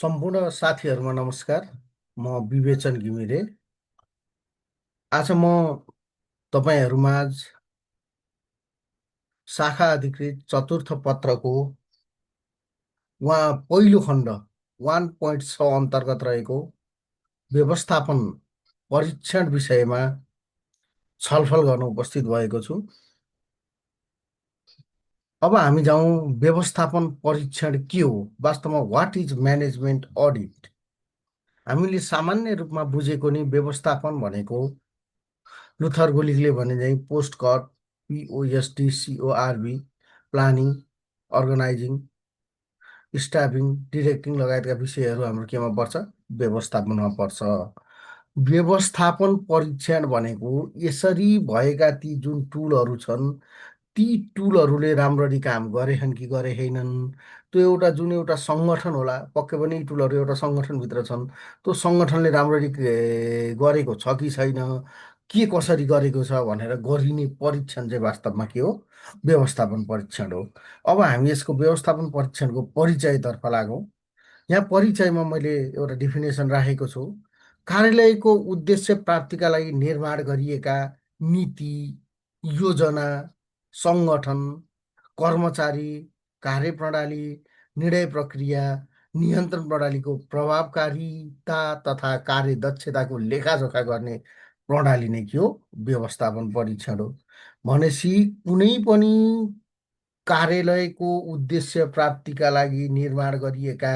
सम्पूर्ण साथीहरूमा नमस्कार। म विवेचन घिमिरे। आज म तपाईँहरूमाझ शाखा अधिकृत चतुर्थ पत्रको पहिलो खण्ड 1.6 अन्तर्गत रहेको व्यवस्थापन परीक्षण विषयमा छलफल गर्न उपस्थित भएको छु। अब हामी जाउँ व्यवस्थापन परीक्षण के हो, वास्तवमा व्हाट इज म्यानेजमेन्ट अडिट। हामीले सामान्य रूपमा बुझेको नि व्यवस्थापन भनेको लुथर गोलिगले भने चाहिँ पोस्ट कट POSTCORB planning, organizing, staffing, directing लगायतका विषयहरू हाम्रो केमा पर्छ? व्यवस्थापनमा पर्छ। व्यवस्थापन परीक्षण भनेको यसरी भएका ती जुन टुलहरू छन् ती टुलहरूले राम्ररी काम गरेछन् कि गरेनन्, त्यो एउटा सङ्गठन होला, पक्कै पनि यी टुलहरू एउटा सङ्गठनभित्र छन्, त्यो सङ्गठनले राम्ररी गरेको छ कि छैन, के कसरी गरेको छ भनेर गरिने परीक्षण चाहिँ वास्तवमा के हो? व्यवस्थापन परीक्षण हो। अब हामी यसको व्यवस्थापन परीक्षणको परिचयतर्फ लागौँ। यहाँ परिचयमा मैले एउटा डिफिनेसन राखेको छु। कार्यालयको उद्देश्य प्राप्तिका लागि निर्माण गरिएका नीति, योजना, सङ्गठन, कर्मचारी, कार्यप्रणाली, निर्णय प्रक्रिया, नियन्त्रण प्रणालीको प्रभावकारिता तथा कार्यदक्षताको लेखाजोखा गर्ने प्रणाली नै के हो? व्यवस्थापन परीक्षण हो। भनेपछि कुनै पनि कार्यालयको उद्देश्य प्राप्तिका लागि निर्माण गरिएका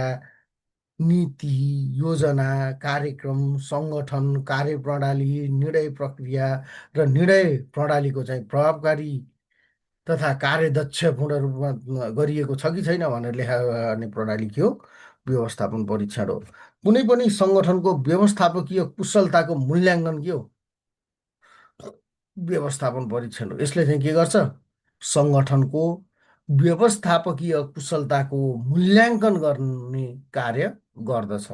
नीति, योजना, कार्यक्रम, सङ्गठन, कार्यप्रणाली, निर्णय प्रक्रिया र निर्णय प्रणालीको चाहिँ प्रभावकारी तथा कार्यदक्षपूर्ण रूपमा गरिएको छ कि छैन भनेर लेखा गर्ने प्रणाली के हो? व्यवस्थापन परीक्षण हो। कुनै पनि सङ्गठनको व्यवस्थापकीय कुशलताको मूल्याङ्कन के हो? व्यवस्थापन परीक्षण हो। यसले चाहिँ के गर्छ? सङ्गठनको व्यवस्थापकीय कुशलताको मूल्याङ्कन गर्ने कार्य गर्दछ।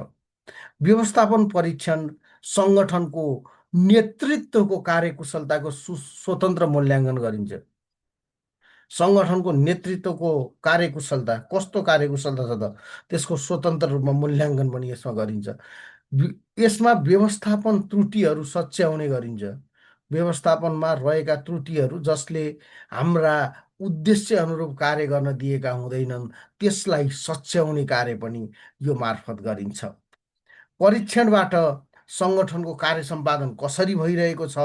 व्यवस्थापन परीक्षण सङ्गठनको नेतृत्वको कार्यकुशलताको स्वतन्त्र मूल्याङ्कन गरिन्छ। सङ्गठनको नेतृत्वको कार्यकुशलता कस्तो कार्यकुशलता छ त त्यसको स्वतन्त्र रूपमा मूल्याङ्कन पनि यसमा गरिन्छ। यसमा व्यवस्थापन त्रुटिहरू सच्याउने गरिन्छ। व्यवस्थापनमा रहेका त्रुटिहरू जसले हाम्रा उद्देश्य अनुरूप कार्य गर्न दिएका हुँदैनन् त्यसलाई सच्याउने कार्य पनि यो मार्फत गरिन्छ। परीक्षणबाट सङ्गठनको कार्य सम्पादन कसरी भइरहेको छ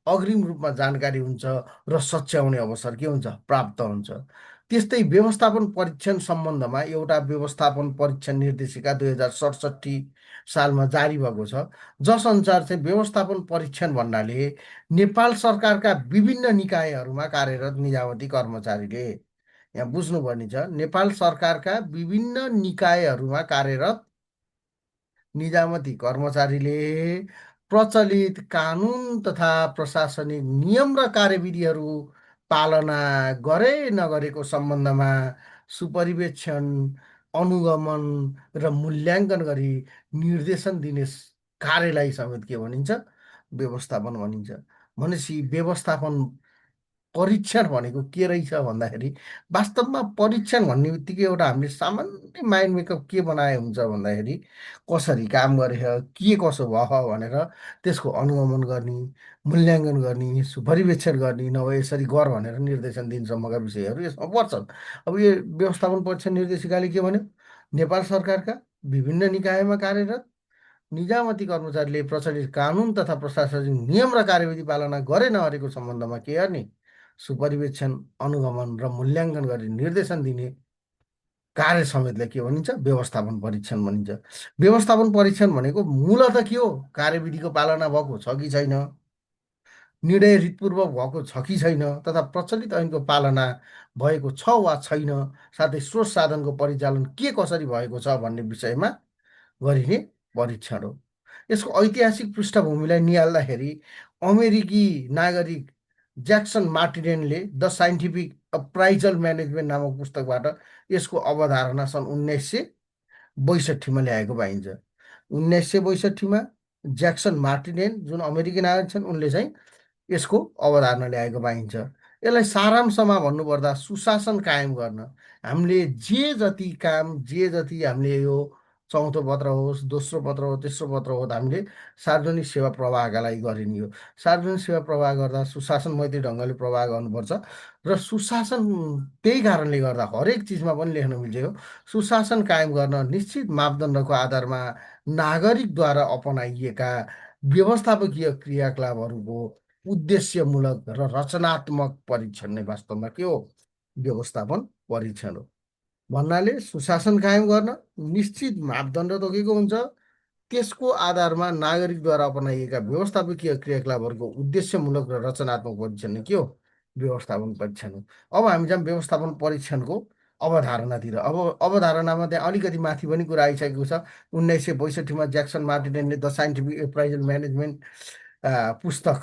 अग्रिम रूपमा जानकारी हुन्छ र सच्याउने अवसर के हुन्छ? प्राप्त हुन्छ। त्यस्तै व्यवस्थापन परीक्षण सम्बन्धमा एउटा व्यवस्थापन परीक्षण निर्देशिका 2067 सालमा जारी भएको छ, जस अनुसार चाहिँ व्यवस्थापन परीक्षण भन्नाले नेपाल सरकारका विभिन्न निकायहरूमा कार्यरत निजामती कर्मचारीले, यहाँ बुझ्नुपर्ने छ, नेपाल सरकारका विभिन्न निकायहरूमा कार्यरत निजामती कर्मचारीले प्रचलित कानुन तथा प्रशासनिक नियम र कार्यविधिहरू पालना गरे नगरेको सम्बन्धमा सुपरिवेक्षण, अनुगमन र मूल्याङ्कन गरी निर्देशन दिने कार्यलाई समेत के भनिन्छ? व्यवस्थापन भनिन्छ। भनेपछि व्यवस्थापन परीक्षण भनेको के रहेछ भन्दाखेरि वास्तवमा परीक्षण भन्ने बित्तिकै एउटा हामीले सामान्य माइन्ड मेकअप के बनाए हुन्छ भन्दाखेरि कसरी काम गरेछ, के कसो भयो भनेर त्यसको अनुगमन गर्ने, मूल्याङ्कन गर्ने, सुपरिवेक्षण गर्ने, नभए यसरी गर भनेर निर्देशन दिनसम्मका विषयहरू यसमा पर्छन्। अब यो व्यवस्थापन परीक्षण निर्देशिकाले के भन्यो? नेपाल सरकारका विभिन्न निकायमा कार्यरत निजामती कर्मचारीले प्रचलित कानुन तथा प्रशासनिक नियम र कार्यविधि पालना गरे नगरेको सम्बन्धमा के गर्ने? सुपरिवेक्षण, अनुगमन र मूल्याङ्कन गरी निर्देशन दिने कार्य समेतलाई के भनिन्छ? व्यवस्थापन परीक्षण भनिन्छ। व्यवस्थापन परीक्षण भनेको मूलतः के हो? कार्यविधिको पालना भएको छ कि छैन, निर्णय हृतपूर्वक भएको छ कि छैन, तथा प्रचलित ऐनको पालना भएको छ वा छैन, साथै स्रोत साधनको परिचालन के कसरी भएको छ भन्ने विषयमा गरिने परीक्षण हो। यसको ऐतिहासिक पृष्ठभूमिलाई निहाल्दाखेरि अमेरिकी नागरिक ज्याक्सन मार्टिनेनले द साइन्टिफिक अप्राइजल म्यानेजमेन्ट नामक पुस्तकबाट यसको अवधारणा सन् 1962मा ल्याएको पाइन्छ। 1962मा ज्याक्सन मार्टिनेन जुन अमेरिकी नागरिक छन् उनले चाहिँ यसको अवधारणा ल्याएको पाइन्छ। यसलाई सारांशमा भन्नुपर्दा सुशासन कायम गर्न हामीले जे जति काम, जे जति हामीले यो चौथो पत्र होस्, दोस्रो पत्र हो, तेस्रो पत्र हो, हामीले सार्वजनिक सेवा प्रवाहका लागि गरिने हो। सार्वजनिक सेवा प्रवाह गर्दा सुशासन मैत्री ढङ्गले प्रवाह गर्नुपर्छ र सुशासन त्यही कारणले गर्दा हरेक चिजमा पनि लेख्न मिल्छ हो। सुशासन कायम गर्न निश्चित मापदण्डको आधारमा नागरिकद्वारा अपनाइएका व्यवस्थापकीय क्रियाकलापहरूको उद्देश्यमूलक र रचनात्मक परीक्षण नै वास्तवमा के हो? व्यवस्थापन परीक्षण हो। भन्नाले सुशासन कायम गर्न निश्चित मापदण्ड तोकेको हुन्छ, त्यसको आधारमा नागरिकद्वारा अपनाइएका व्यवस्थापकीय क्रियाकलापहरूको उद्देश्यमूलक र रचनात्मक परीक्षण नै के हो? व्यवस्थापन परीक्षण हो। अब हामी जाउँ व्यवस्थापन परीक्षणको अवधारणातिर। अब अवधारणामा त्यहाँ अलिकति माथि पनि कुरा आइसकेको छ। 1962मा ज्याक्सन मार्टिनले द साइन्टिफिक एप्राइजल म्यानेजमेन्ट पुस्तक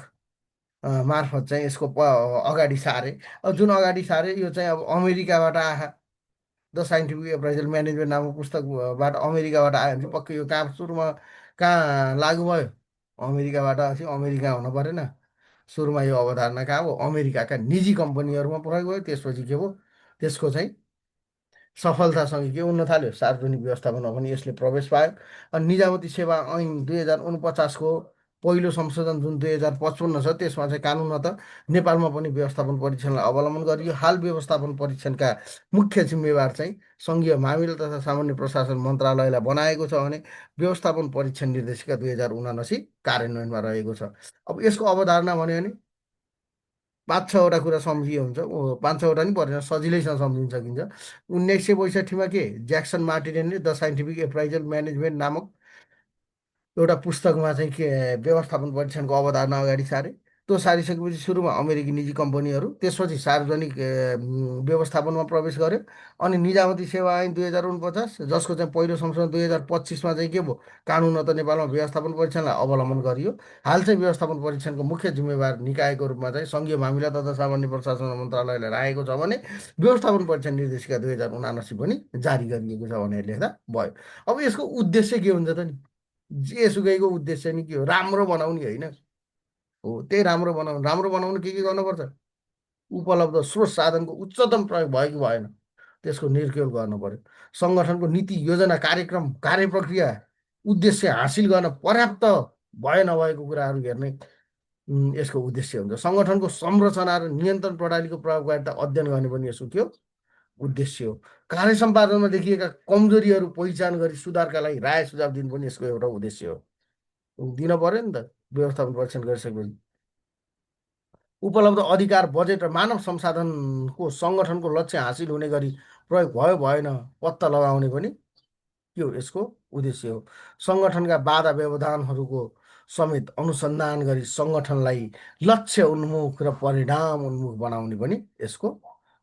मार्फत चाहिँ यसको अगाडि सारे। अब जुन अगाडि सारे यो चाहिँ अब अमेरिकाबाट आए। द साइन्टिफिक एप्राइजल म्यानेजमेन्ट नामक पुस्तकबाट अमेरिकाबाट आयो भने चाहिँ पक्कै यो कहाँ सुरुमा कहाँ लागु भयो? अमेरिकाबाट चाहिँ अमेरिका हुनु परेन। सुरुमा यो अवधारणा कहाँ हो? अमेरिकाका निजी कम्पनीहरूमा प्रयोग भयो। त्यसपछि के भयो? त्यसको चाहिँ सफलतासँग के हुन थाल्यो? सार्वजनिक व्यवस्थापनमा पनि यसले प्रवेश पायो। अनि निजामती सेवा ऐन 2049को पहिलो संशोधन जुन 2055 छ, त्यसमा चाहिँ कानुन त नेपालमा पनि व्यवस्थापन परीक्षणलाई अवलम्बन गरियो। हाल व्यवस्थापन परीक्षणका मुख्य जिम्मेवार चाहिँ सङ्घीय मामिला तथा सामान्य प्रशासन मन्त्रालयलाई बनाएको छ भने व्यवस्थापन परीक्षण निर्देशिका 2079 कार्यान्वयनमा रहेको छ। अब यसको अवधारणा भन्यो भने 5-6वटा कुरा सम्झिए हुन्छ। 5-6वटा नि परेन, सजिलैसँग सम्झिन सकिन्छ। 1962मा के ज्याक्सन मार्टिनले द साइन्टिफिक एप्राइजल म्यानेजमेन्ट नामक एउटा पुस्तकमा चाहिँ के व्यवस्थापन परीक्षणको अवधारणा अगाडि सारे। त्यो सारिसकेपछि सुरुमा अमेरिकी निजी कम्पनीहरू, त्यसपछि सार्वजनिक व्यवस्थापनमा प्रवेश गर्यो। अनि निजामती सेवा ऐन 2049, जसको चाहिँ पहिलो संशोधन 2025मा चाहिँ के भयो? कानुन त नेपालमा व्यवस्थापन परीक्षणलाई अवलम्बन गरियो। हाल चाहिँ व्यवस्थापन परीक्षणको मुख्य जिम्मेवार निकायको रूपमा चाहिँ सङ्घीय मामिला तथा सामान्य प्रशासन मन्त्रालयले राखेको छ भने व्यवस्थापन परीक्षण निर्देशिका 2079 पनि जारी गरिएको छ भनेर लेख्दा भयो। अब यसको उद्देश्य के हुन्छ त नि? जेसुकैको उद्देश्य नि के हो? राम्रो बनाउने होइन हो। त्यही राम्रो बनाउनु। राम्रो बनाउनु के गर्नुपर्छ? उपलब्ध स्रोत साधनको उच्चतम प्रयोग भयो कि भएन, त्यसको निर्क्युल गर्नु पर्यो। सङ्गठनको नीति योजना कार्यक्रम कार्यप्रक्रिया उद्देश्य हासिल गर्न पर्याप्त भए नभएको कुराहरू हेर्ने यसको उद्देश्य हुन्छ। सङ्गठनको संरचना र नियन्त्रण प्रणालीको प्रभावकारिता अध्ययन गर्ने पनि यसको के हो? उद्देश्य हो। कार्य सम्पादनमा देखिएका कमजोरीहरू पहिचान गरी सुधारका लागि राय सुझाव दिनु पनि यसको एउटा उद्देश्य हो। दिन पर्यो नि त व्यवस्थापन परीक्षण गरिसकेपछि। उपलब्ध अधिकार बजेट र मानव संसाधनको सङ्गठनको लक्ष्य हासिल हुने गरी प्रयोग भयो भएन पत्ता लगाउने पनि के हो? यसको उद्देश्य हो। सङ्गठनका बाधा व्यवधानहरूको समेत अनुसन्धान गरी सङ्गठनलाई लक्ष्य उन्मुख र परिणाम उन्मुख बनाउने पनि यसको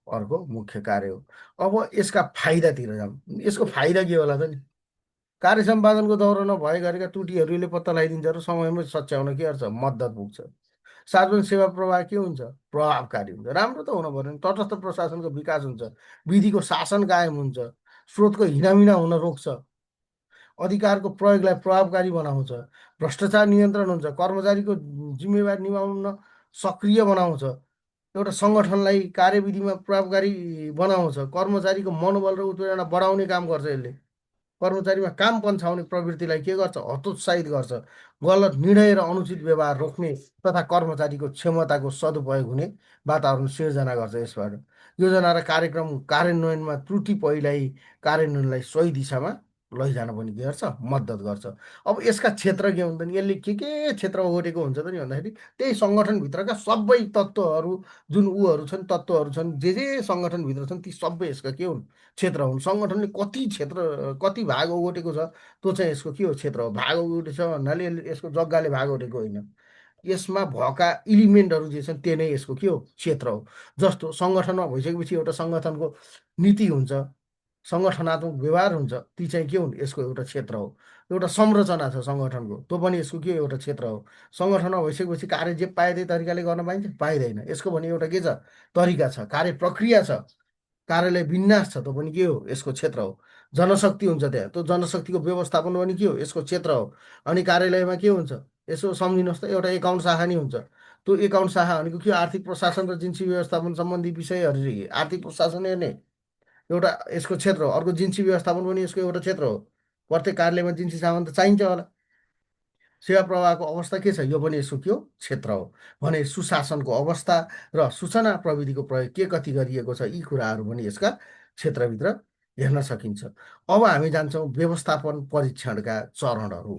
अर्को मुख्य कार्य हो। अब यसका फाइदातिर जाउँ। यसको फाइदा के होला त नि? कार्य सम्पादनको दौरानमा भए गरेका त्रुटिहरूले पत्ता लगाइदिन्छ र समयमै सच्याउन के गर्छ? मद्दत पुग्छ। सार्वजनिक सेवा प्रवाह के हुन्छ? प्रभावकारी हुन्छ। राम्रो त हुनु पर्यो नि। तटस्थ प्रशासनको विकास हुन्छ, विधिको शासन कायम हुन्छ, स्रोतको हिनामिना हुन रोक्छ, अधिकारको प्रयोगलाई प्रभावकारी बनाउँछ, भ्रष्टाचार नियन्त्रण हुन्छ, कर्मचारीको जिम्मेवारी निभाउन सक्रिय बनाउँछ, एउटा सङ्गठनलाई कार्यविधिमा प्रभावकारी बनाउँछ, कर्मचारीको मनोबल र उत्प्रेरणा बढाउने काम गर्छ यसले, कर्मचारीमा काम पन्छाउने प्रवृत्तिलाई के गर्छ? हतोत्साहित गर्छ, गलत निर्णय र अनुचित व्यवहार रोक्ने तथा कर्मचारीको क्षमताको सदुपयोग हुने वातावरण सिर्जना गर्छ। यसबाट योजना र कार्यक्रम कार्यान्वयनमा त्रुटि पहिल्यै कार्यान्वयनलाई सही दिशामा लैजान पनि के गर्छ? मद्दत गर्छ। अब यसका क्षेत्र के हुन्छन्? यसले के क्षेत्र ओगटेको हुन्छ त नि भन्दाखेरि त्यही सङ्गठनभित्रका सबै तत्त्वहरू, जुन उहरू छन्, तत्त्वहरू छन्, जे सङ्गठनभित्र छन्, ती सबै यसका के हुन्? क्षेत्र हुन्। सङ्गठनले कति क्षेत्र, कति भाग ओगटेको छ, त्यो चाहिँ यसको के हो? क्षेत्र हो। भाग ओगटेको छ भन्नाले यसको जग्गाले भाग ओगटेको होइन, यसमा भएका इलिमेन्टहरू जे छन् त्यो नै यसको के हो? क्षेत्र हो। जस्तो सङ्गठनमा भइसकेपछि एउटा सङ्गठनको नीति हुन्छ, सङ्गठनात्मक व्यवहार हुन्छ, ती चाहिँ के हुन्? यसको एउटा क्षेत्र हो। एउटा संरचना छ सङ्गठनको, त्यो पनि यसको के एउटा क्षेत्र हो। सङ्गठनमा भइसकेपछि कार्य जे पाए त्यही तरिकाले गर्न पाइन्छ? पाइँदैन। यसको पनि एउटा के छ? तरिका छ, कार्य प्रक्रिया छ, कार्यालय विन्यास छ, त्यो पनि के हो? यसको क्षेत्र हो। जनशक्ति हुन्छ त्यहाँ, त्यो जनशक्तिको व्यवस्थापन पनि के हो? यसको क्षेत्र हो। अनि कार्यालयमा के हुन्छ? यसो सम्झिनुहोस् त, एउटा एकाउन्ट शाखा नि हुन्छ। त्यो एकाउन्ट शाखा भनेको के? आर्थिक प्रशासन र जिन्सी व्यवस्थापन सम्बन्धी विषयहरू, आर्थिक प्रशासन हेर्ने एउटा यसको क्षेत्र हो। अर्को जिन्सी व्यवस्थापन पनि यसको एउटा क्षेत्र हो। प्रत्येक कार्यालयमा जिन्सी सामान त चाहिन्छ होला। सेवा प्रवाहको अवस्था के छ, यो पनि यसको के हो, क्षेत्र हो। भने सुशासनको अवस्था र सूचना प्रविधिको प्रयोग के कति गरिएको छ, यी कुराहरू पनि यसका क्षेत्रभित्र हेर्न सकिन्छ। अब हामी जान्छौँ व्यवस्थापन परीक्षणका चरणहरू।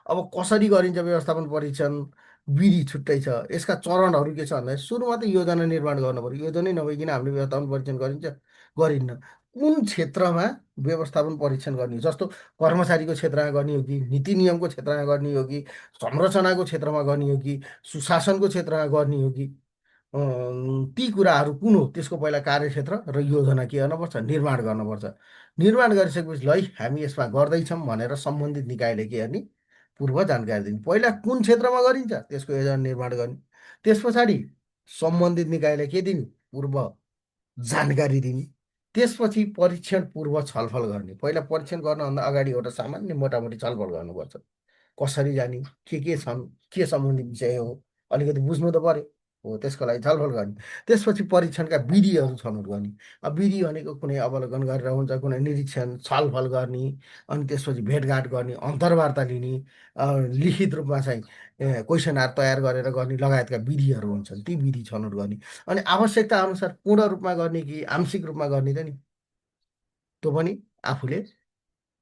अब कसरी गरिन्छ व्यवस्थापन परीक्षण, विधि छुट्टै छ। यसका चरणहरू के छ भन्दा सुरुमा त योजना निर्माण गर्नु पर्यो। योजनै नभइकन हामीले व्यवस्थापन परीक्षण गरिन्छ, गरिन्न। कुन क्षेत्रमा व्यवस्थापन परीक्षण गर्ने, जस्तो कर्मचारीको क्षेत्रमा गर्ने हो कि नीति नियमको क्षेत्रमा गर्ने हो कि संरचनाको क्षेत्रमा गर्ने हो कि सुशासनको क्षेत्रमा गर्ने हो कि ती कुराहरू कुन हो, त्यसको पहिला कार्यक्षेत्र र योजना के गर्नुपर्छ, निर्माण गर्नुपर्छ। निर्माण गरिसकेपछि ल है हामी यसमा गर्दैछौँ भनेर सम्बन्धित निकायले के गर्ने, पूर्व जानकारी दिने। पहिला कुन क्षेत्रमा गरिन्छ त्यसको योजना निर्माण गर्ने, त्यस पछाडि सम्बन्धित निकायले के दिने, पूर्व जानकारी दिने। त्यसपछि परीक्षण पूर्व छलफल गर्ने। पहिला परीक्षण गर्नभन्दा अगाडि एउटा सामान्य मोटामोटी छलफल गर्नुपर्छ। कसरी जाने, के छन्, के सम्बन्धी विषय हो, अलिकति बुझ्नु त पर्यो। हो, त्यसको लागि छलफल गर्ने। त्यसपछि परीक्षणका विधिहरू छनौट गर्ने। अब विधि भनेको कुनै अवलोकन गरेर हुन्छ, कुनै निरीक्षण छलफल गर्ने, अनि त्यसपछि भेटघाट गर्ने, अन्तर्वार्ता लिने, लिखित रूपमा चाहिँ क्वेसनहरू तयार गरेर गर्ने लगायतका विधिहरू हुन्छन्। ती विधि छनौट गर्ने। अनि आवश्यकता अनुसार पूर्ण रूपमा गर्ने कि आंशिक रूपमा गर्ने त नि, त्यो पनि आफूले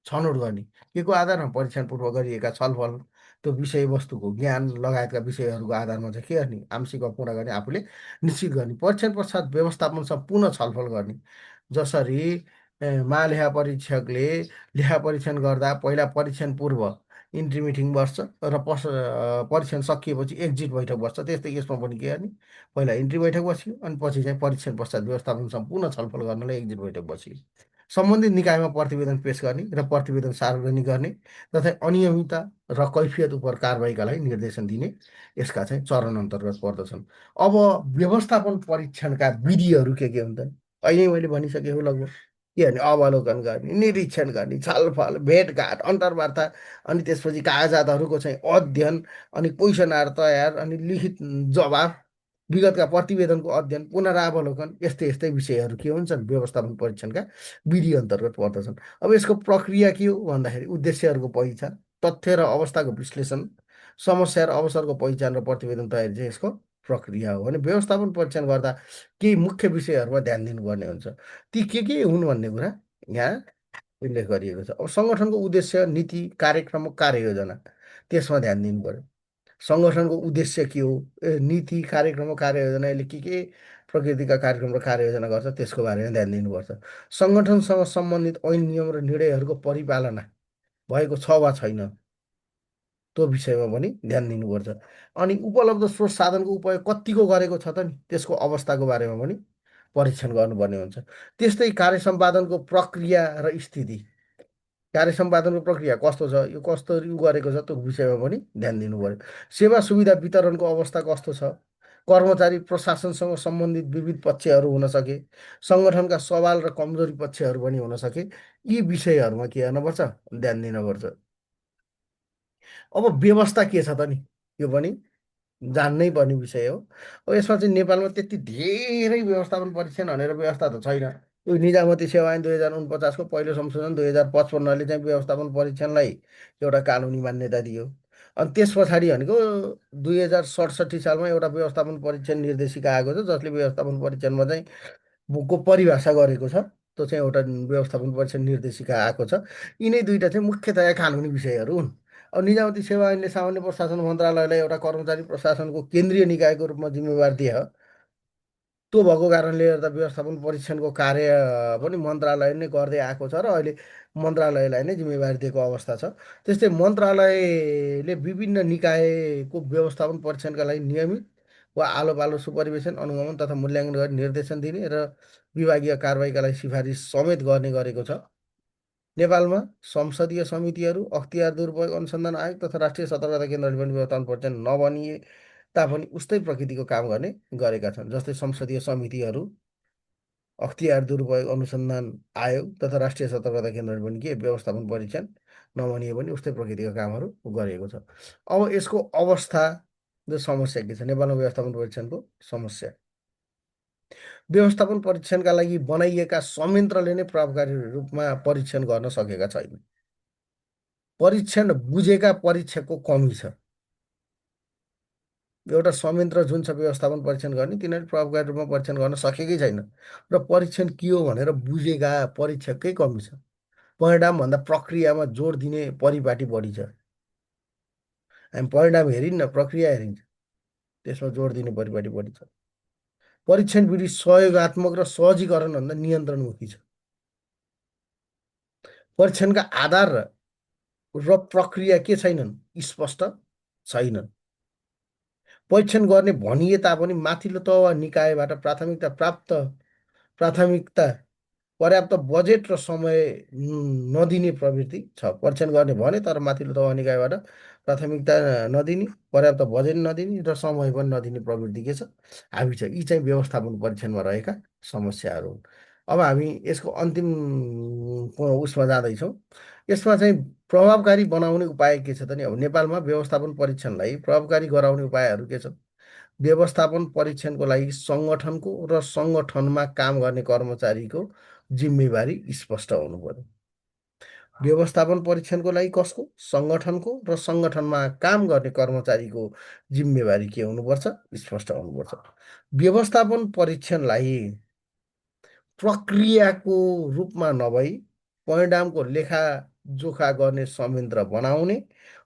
छनौट गर्ने। के को आधारमा, परीक्षण पूर्व गरिएका छलफल, त्यो विषयवस्तुको ज्ञान लगायतका विषयहरूको आधारमा चाहिँ के गर्ने, आंशिक वा पूर्ण गर्ने, आफूले निश्चित गर्ने। परीक्षण पश्चात व्यवस्थापनसँग पुनः छलफल गर्ने। जसरी महालेखा परीक्षकले लेखा परीक्षण गर्दा पहिला परीक्षण पूर्व इन्ट्री मिटिङ बस्छ र परीक्षण सकिएपछि एक्जिट बैठक बस्छ, त्यस्तै यसमा पनि के गर्ने, पहिला इन्ट्री बैठक बस्यो अनि पछि चाहिँ परीक्षण पश्चात व्यवस्थापनसँग पुनः छलफल गर्नलाई एक्जिट बैठक बस्यो। सम्बन्धित निकायमा प्रतिवेदन पेश गर्ने र प्रतिवेदन सार्वजनिक गर्ने तथा अनियमितता र कैफियत उप कारबाहीका लागि निर्देशन दिने यसका चाहिँ चरण अन्तर्गत पर्दछन्। अब व्यवस्थापन परीक्षणका विधिहरू के हुन्छन्, अहिले मैले भनिसकेको लगभग। के भने अवलोकन गर्ने, निरीक्षण गर्ने, छलफल, भेटघाट, अन्तर्वार्ता, अनि त्यसपछि कागजातहरूको चाहिँ अध्ययन, अनि क्वेसनहरू तयार, अनि लिखित जवाब, विगतका प्रतिवेदनको अध्ययन, पुनरावलोकन, यस्तै यस्तै विषयहरू के हुन्छन्, व्यवस्थापन परीक्षणका विधि अन्तर्गत पर्दछन्। अब यसको प्रक्रिया के हो भन्दाखेरि उद्देश्यहरूको पहिचान, तथ्य र अवस्थाको विश्लेषण, समस्या र अवसरको पहिचान र प्रतिवेदन तयारी चाहिँ यसको प्रक्रिया हो। भने व्यवस्थापन परीक्षण गर्दा केही मुख्य विषयहरूमा ध्यान दिनुपर्ने हुन्छ। ती के हुन् भन्ने कुरा यहाँ उल्लेख गरिएको छ। अब सङ्गठनको उद्देश्य, नीति, कार्यक्रम, कार्ययोजना, त्यसमा ध्यान दिनु पर्यो। सङ्गठनको उद्देश्य के हो, नीति, कार्यक्रम, कार्ययोजना, यसले के प्रकृतिका कार्यक्रम र कार्ययोजना गर्छ, त्यसको बारेमा ध्यान दिनुपर्छ। सङ्गठनसँग सम्बन्धित ऐन, नियम र निर्णयहरूको परिपालना भएको छ वा छैन, त्यो विषयमा पनि ध्यान दिनुपर्छ। अनि उपलब्ध स्रोत साधनको उपयोग कतिको गरेको छ त नि, त्यसको अवस्थाको बारेमा पनि परीक्षण गर्नुपर्ने हुन्छ। त्यस्तै कार्य सम्पादनको प्रक्रिया र स्थिति, कार्य सम्पादनको प्रक्रिया कस्तो छ, यो कसरी गरेको छ, त्यो विषयमा पनि ध्यान दिनु पर्यो। सेवा सुविधा वितरणको अवस्था कस्तो छ, कर्मचारी प्रशासनसँग सम्बन्धित विविध पक्षहरू हुन सके, सङ्गठनका सवाल र कमजोरी पक्षहरू पनि हुन सके, यी विषयहरूमा के गर्नुपर्छ, ध्यान दिनुपर्छ। अब व्यवस्था के छ त नि, यो पनि जान्नै पर्ने विषय हो। अब यसमा चाहिँ नेपालमा त्यति धेरै व्यवस्थापन परीक्षण भनेर व्यवस्था त छैन। यो निजामती सेवा ऐन 2049को पहिलो संशोधन 2055ले चाहिँ व्यवस्थापन परीक्षणलाई एउटा कानुनी मान्यता दियो। अनि त्यस पछाडि भनेको 2067 सालमा एउटा व्यवस्थापन परीक्षण निर्देशिका आएको छ, जसले व्यवस्थापन परीक्षणमा चाहिँ को परिभाषा गरेको छ। त्यो चाहिँ एउटा व्यवस्थापन परीक्षण निर्देशिका आएको छ। यिनै दुईवटा चाहिँ मुख्यतया कानुनी विषयहरू हुन्। अब निजामती सेवा ऐनले सामान्य प्रशासन मन्त्रालयलाई एउटा कर्मचारी प्रशासनको केन्द्रीय निकायको रूपमा जिम्मेवार दिए। त्यो भएको कारणले गर्दा व्यवस्थापन परीक्षणको कार्य पनि मन्त्रालय नै गर्दै आएको छ र अहिले मन्त्रालयलाई नै जिम्मेवारी दिएको अवस्था छ। त्यस्तै मन्त्रालयले विभिन्न निकायको व्यवस्थापन परीक्षणका लागि नियमित वा आलो पालो सुपरिवेशन, अनुगमन तथा मूल्याङ्कन गरी निर्देशन दिने र विभागीय कारबाहीका लागि सिफारिस समेत गर्ने गरेको छ। नेपालमा संसदीय समितिहरू, अख्तियार दुरुपयोग अनुसन्धान आयोग तथा राष्ट्रिय सतर्कता केन्द्रले पनि व्यवस्थापन परीक्षण नबनिए तापनि उस्तै प्रकृतिको काम गर्ने गरेका छन्। जस्तै संसदीय समितिहरू, अख्तियार दुरुपयोग अनुसन्धान आयोग तथा राष्ट्रिय सतर्कता केन्द्रले पनि के व्यवस्थापन परीक्षण नबनिए पनि उस्तै प्रकृतिका कामहरू गरेको छ। अब यसको अवस्था र समस्या के छ, नेपालमा व्यवस्थापन परीक्षणको समस्या। व्यवस्थापन परीक्षणका लागि बनाइएका संयन्त्रले नै प्रभावकारी रूपमा परीक्षण गर्न सकेका छैन। परीक्षण बुझेका परीक्षकको कमी छ। एउटा संयन्त्र जुन छ व्यवस्थापन परीक्षण गर्ने, तिनीहरूले प्रभावकारी रूपमा परीक्षण गर्न सकेकै छैन र परीक्षण के हो भनेर बुझेका परीक्षककै कमी छ। परिणामभन्दा प्रक्रियामा जोड दिने परिपाटी बढी छ। हामी परिणाम हेरिन्न, प्रक्रिया हेरिन्छ, त्यसमा जोड दिने परिपाटी बढी छ। परीक्षण विधि सहयोगात्मक र सहजीकरणभन्दा नियन्त्रणमुखी छ। परीक्षणका आधार र प्रक्रिया के छैनन्? स्पष्ट छैनन्। परीक्षण गर्ने भनिए तापनि माथिल्लो तह वा निकायबाट प्राथमिकता पर्याप्त बजेट र समय नदिने प्रवृत्ति छ। परीक्षण गर्ने भने तर माथिल्लो तह निकायबाट प्राथमिकता नदिने, पर्याप्त बजेट नदिने र समय पनि नदिने प्रवृत्ति के छ? हाबी छ। यी चाहिँ व्यवस्थापन परीक्षणमा रहेका समस्याहरू हुन्। अब हामी यसको अन्तिम उसमा जाँदैछौँ। यसमा चाहिँ प्रभावकारी बनाउने उपाय के छ त नि? अब नेपालमा व्यवस्थापन परीक्षणलाई प्रभावकारी गराउने उपायहरू के छ? व्यवस्थापन परीक्षणको लागि सङ्गठनको र सङ्गठनमा काम गर्ने कर्मचारीको जिम्मेवारी स्पष्ट हुनु पर्यो। व्यवस्थापन परीक्षणको लागि कसको? सङ्गठनको र सङ्गठनमा काम गर्ने कर्मचारीको जिम्मेवारी के हुनुपर्छ? स्पष्ट हुनुपर्छ। व्यवस्थापन परीक्षणलाई प्रक्रियाको रूपमा नभई परिणामको लेखाजोखा गर्ने संयन्त्र बनाउने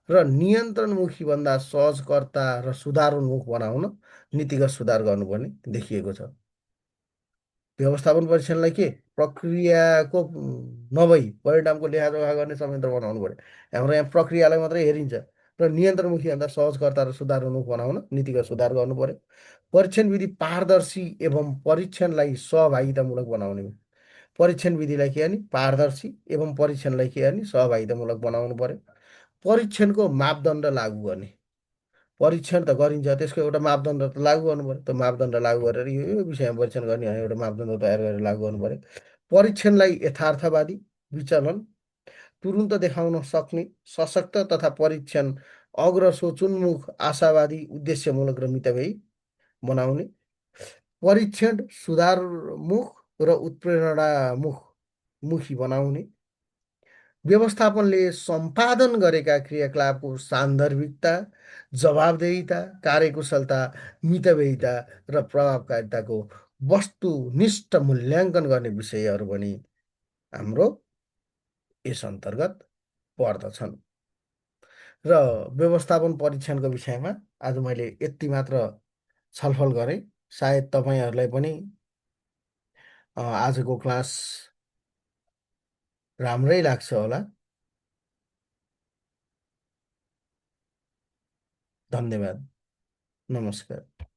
र नियन्त्रणमुखी भन्दा सहजकर्ता र सुधारोन्मुख बनाउन नीतिगत सुधार गर्नुपर्ने देखिएको छ। व्यवस्थापन परीक्षणलाई के प्रक्रियाको नभई परिणामको लेखाजोखा गर्ने संयन्त्र बनाउनु पर्यो। हाम्रो यहाँ प्रक्रियालाई मात्रै हेरिन्छ र नियन्त्रणमुखी भन्दा सहजकर्ता र सुधारोन्मुख बनाउन नीतिगत सुधार गर्नु पर्यो। परीक्षण विधि पारदर्शी एवं परीक्षणलाई सहभागितामूलक बनाउने। परीक्षण विधिलाई के गर्ने? पारदर्शी एवं परीक्षणलाई के गर्ने? सहभागितामूलक बनाउनु पर्यो। परीक्षणको मापदण्ड लागू गर्ने। परीक्षण त गरिन्छ, त्यसको एउटा मापदण्ड त लागू गर्नु पर्यो। त्यो मापदण्ड लागू गरेर यो विषयमा परीक्षण गर्ने भने एउटा मापदण्ड तयार गरेर लागू गर्नु पर्यो। परीक्षणलाई यथार्थवादी, विचलन, तुरुन्त देखाउन सक्ने, सशक्त तथा परीक्षण अग्रसोचोन्मुख, आशावादी, उद्देश्यमूलक र मितव्ययी बनाउने। परीक्षण सुधारमुख र उत्प्रेरणामुख मुखी बनाउने। व्यवस्थापनले सम्पादन गरेका क्रियाकलापको सान्दर्भिकता, जवाबदेहिता, कार्यकुशलता, मितव्ययिता र प्रभावकारिताको वस्तुनिष्ठ मूल्याङ्कन गर्ने विषयहरू पनि हाम्रो यस अन्तर्गत पर्दछन्। र व्यवस्थापन परीक्षणको विषयमा आज मैले यति मात्र छलफल गरेँ। सायद तपाईँहरूलाई पनि आजको क्लास राम्रै लाग्छ होला। धन्यवाद। नमस्कार।